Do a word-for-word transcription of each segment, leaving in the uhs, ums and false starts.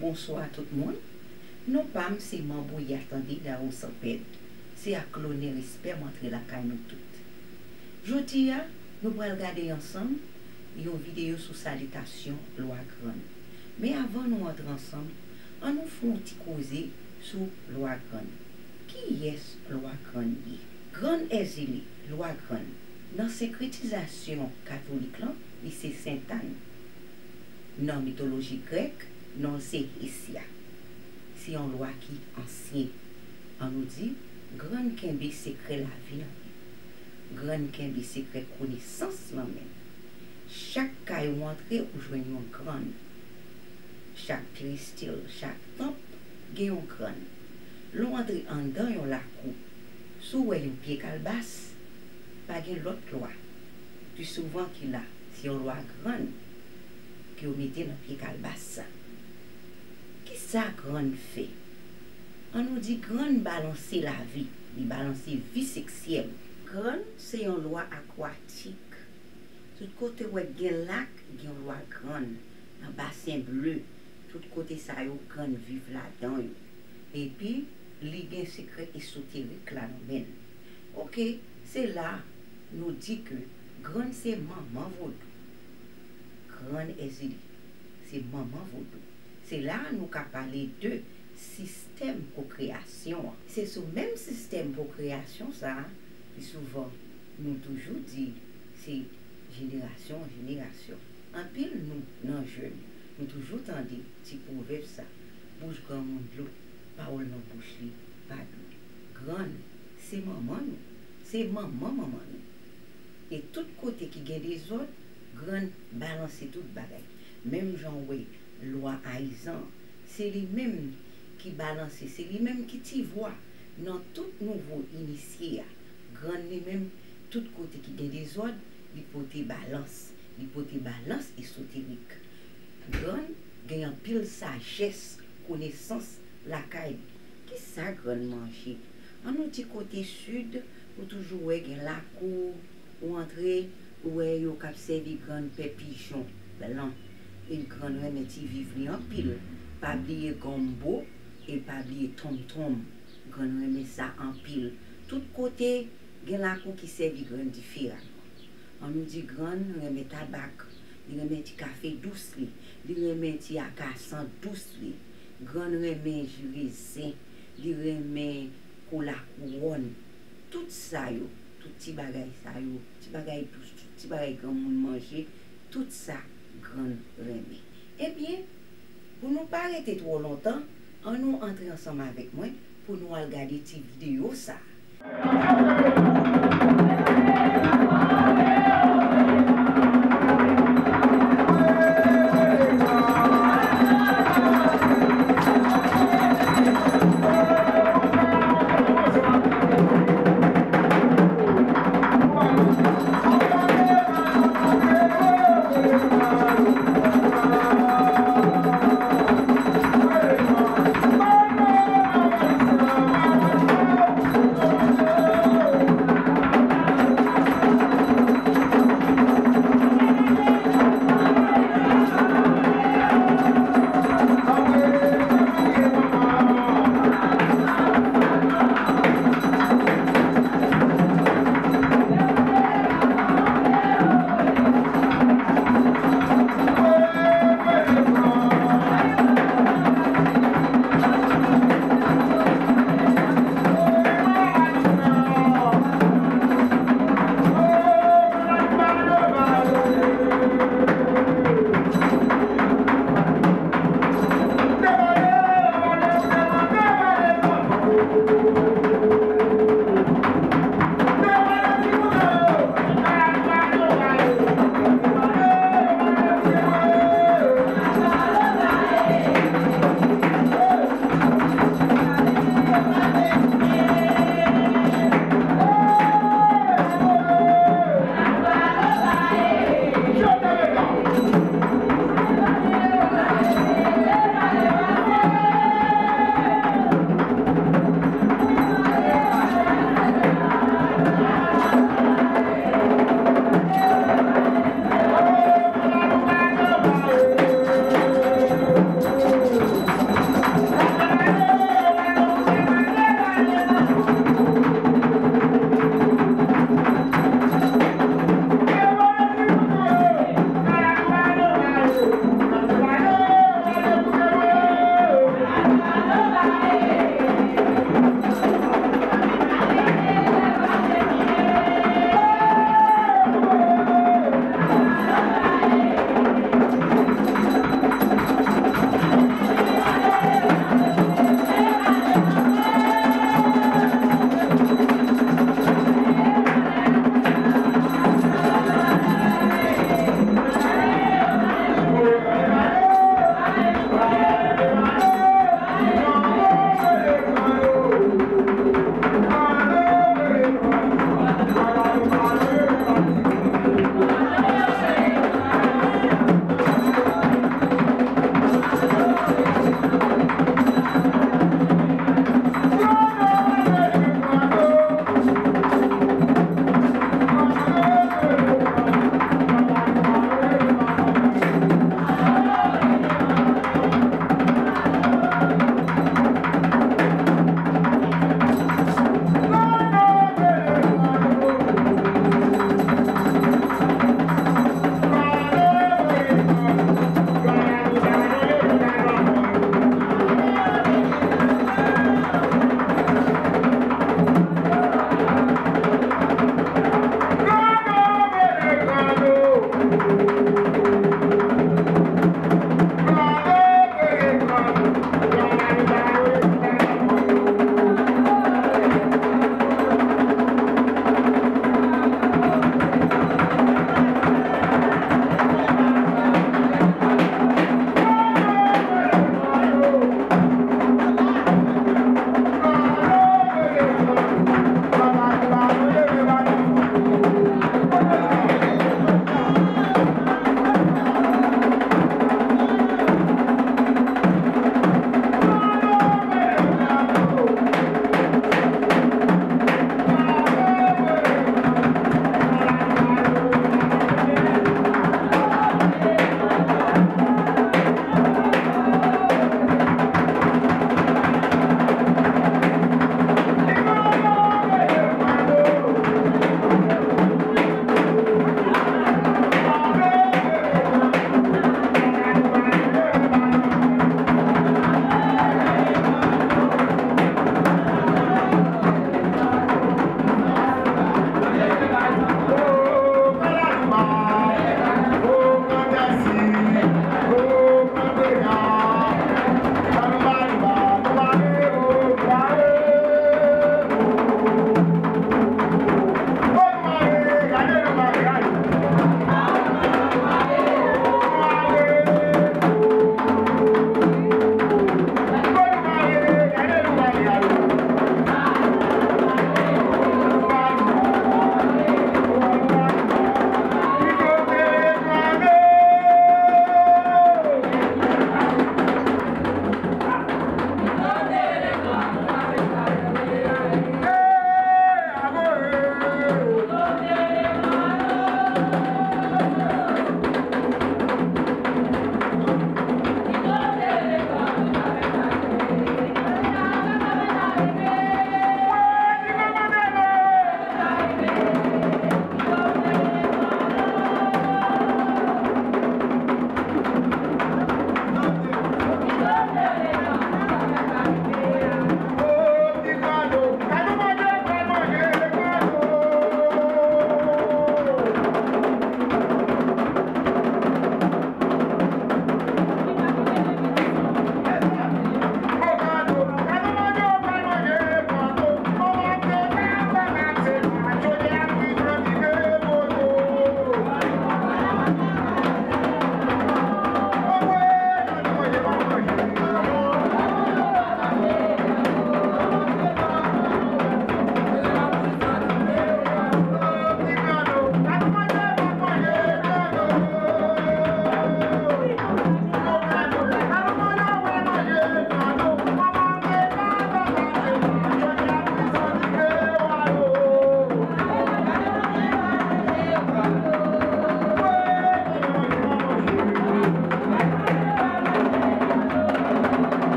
Bonswa tout moun. Non pa m se Manbouya Tande Dawo Sanpèd. Se ak lonè respè m antre lakay nou tout. Jodi a, nou pral gade ansanm yon videyo sou salitasyon Lwa Grann. Men avan nou antre ansanm, ann nou fè yon ti koze sou Lwa Grann. Kiyès Lwa Grann ye? Grann Èzili, Lwa Grann, nan senkretizasyon katolik lan, li se Sentàn. Nan mitoloji grèk, non l se Hesya. Se yon lwa ki ansyen. Ann nou di, Grann kenbe sekrè lavi nan men l. Grann kenbe sekrè konesans nan men l. Chak kay ou antre, ou jwenn yon grann. Chak peristil, chak tanp gen yon grann. Lè w antre anndan yon lakou, si w wè yon pye kalbas, pa gen lòt lwa pi souvan ki la, se yon lwa grann ke yo mete nan pye kalbas sa. Kisa grann fè? Ann nou di grann balanse lavi, li balanse vi seksyèl. Grann se yon lwa akwatik. Tout kote w wè k gen lak, gen yon lwa grann. Nan basen ble, tout kote sa yo grann viv ladan yo. Epi, li gen sekrè esoterik la nan men l. Oke, se la nou di ke grann se manman vodou. Grann Èzili, se manman vodou. Se la nou ka pale de sistèm pwokreyasyon an. Se sou menm sistèm pwokreyasyon sa a, pi souvan, nou toujou di se jenerasyon an jenerasyon. Anpil nou nan jèn, nou toujou tande ti pwovèb sa, bouch granmoun dlo, pawòl nan bouch li pa dlo. Grann, se manman nou, se manman manman nou. E tout kote ki gen dezòd, grann balanse tout bagay. Menm jan w wè lwa ayizan, se li menm ki balanse, se li menm ki ti vwa nan tout nouvo inisye a. Grann li menm, tout kote ki gen dezòd, li pote balans, li pote balans esoterik. Grann gen anpil sajès, konesans lakay li. Kisa grann manje? Ann nou di kote sid, ou toujou wè gen lakou, ou antre, ou wè yo k ap sèvi grann pè pijon blan. E grann renmen ti viv li anpil. Pa bliye gonbo, e pa bliye tonmtonm. Grann renmen sa anpil. Tout kote, gen lakou ki sèvi grann diferaman. Ann nou di grann renmen tabak, li renmen ti kafe dous li, li renmen ti akasan dous li. Grann renmen ji rezen, li renmen kola kouwòn. Tout sa yo, tout ti bagay sa yo, ti bagay dous, tout ti bagay granmoun manje, tout sa grann renmen. Ebyen, pou nou pa rete twò lontan, ann nou antre ansanm avèk mwen pou nou al gade ti videyo sa a.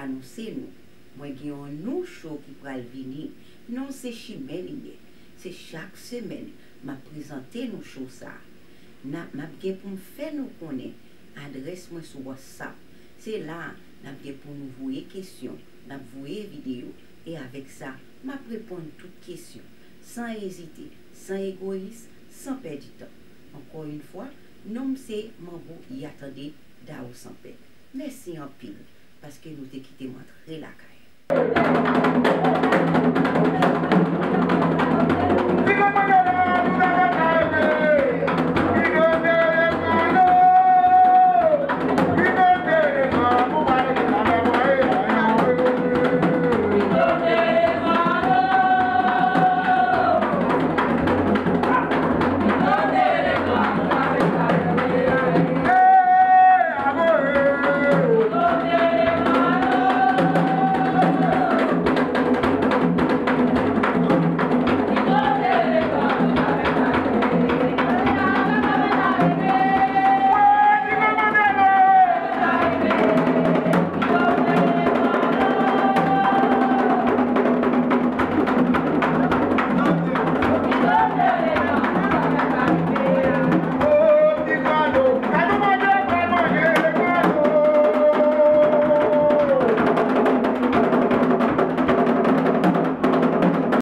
anonse nou, mwen gen yon nou show ki pral vini. Non, se Chimen Limyè. Se chak semèn m ap prezante nou show sa a. N ap, m ap gen pou m fè nou konnen adrès mwen sou WhatsApp. Se la a n ap gen pou nou voye kesyon, n ap voye videyo, e avèk sa, m ap reponn tout kesyon, san ezite, san egoyis, san pèdi tan. Ankò yon fwa, non m se Manbo Yatande Dao Sanpè. Mèsi anpil, paske nou te kite m antre